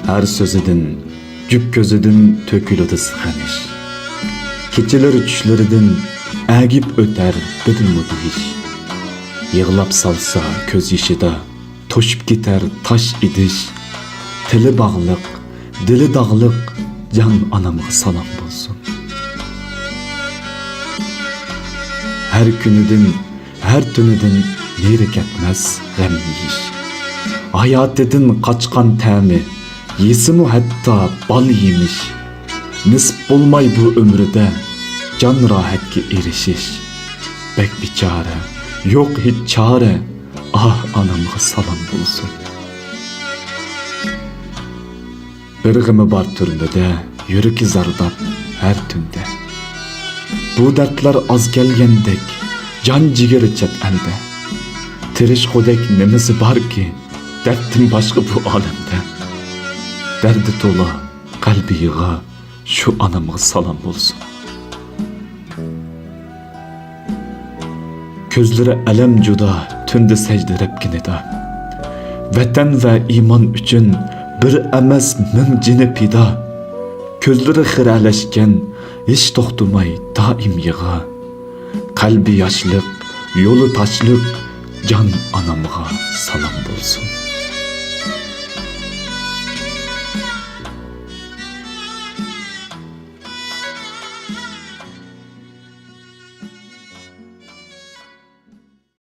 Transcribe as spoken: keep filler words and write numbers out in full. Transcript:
ھەر سۆزىدىن، جۈپ كۆزىدىن تۆكۈلىدۇ سېغىنىش. كېچىلىرى چۈشلىرىدىن ئەگىپ ئۆتەر بىرمۇ دېيىش. يىغلاپ سالسا كۆز يېشىدا توشۇپ كېتەر تاش ئىدىش. تىلى باغلىق، دىلى داغلىق جان ئانامغا سالام بولسۇن. ھەر كۈنىدىن، ھەر تۈنىدىن نېرى كەتمەس غەم يېيىش. ھاياتىدىن قاچقان تەمى، يېسىمۇ ھەتتا بال يېمىش. نېسىپ بولماي بۇ ئۆمرىدە جان راھەتكە ئېرىشىش. بەك بىچارە، يوق ھېچ چارە، ئاھ ئانامغا سالام بولسۇن. بىر غېمى بار تۈرمىدە، يۈرىكى زارداپ ھەر تۈندە. بۇ دەردلەر ئاز كەلگەندەك، جان جىگىرى چەت ئەلدە. تىرىشقۇدەك نېمىسى باركى، دەردتىن باشقا بۇ ئالەمدە؟ دەردى تولا، قەلبى يىغا، شۇ ئانامغا سالام بولسۇن. كۆزلىرى ئەلەم جۇدا، تۈندە سەجدە رەبكە نىدا. ۋەتەن ۋە ئىمان ئۈچۈن بىر ئەمەس، مىڭ جېنى پىدا. كۆزلىرى خىرەلەشكەن، ھېچ توختىماي دائىم يىغا. قەلبى ياشلىق، يولى تاشلىق، جان ئانامغا سالام بولسۇن.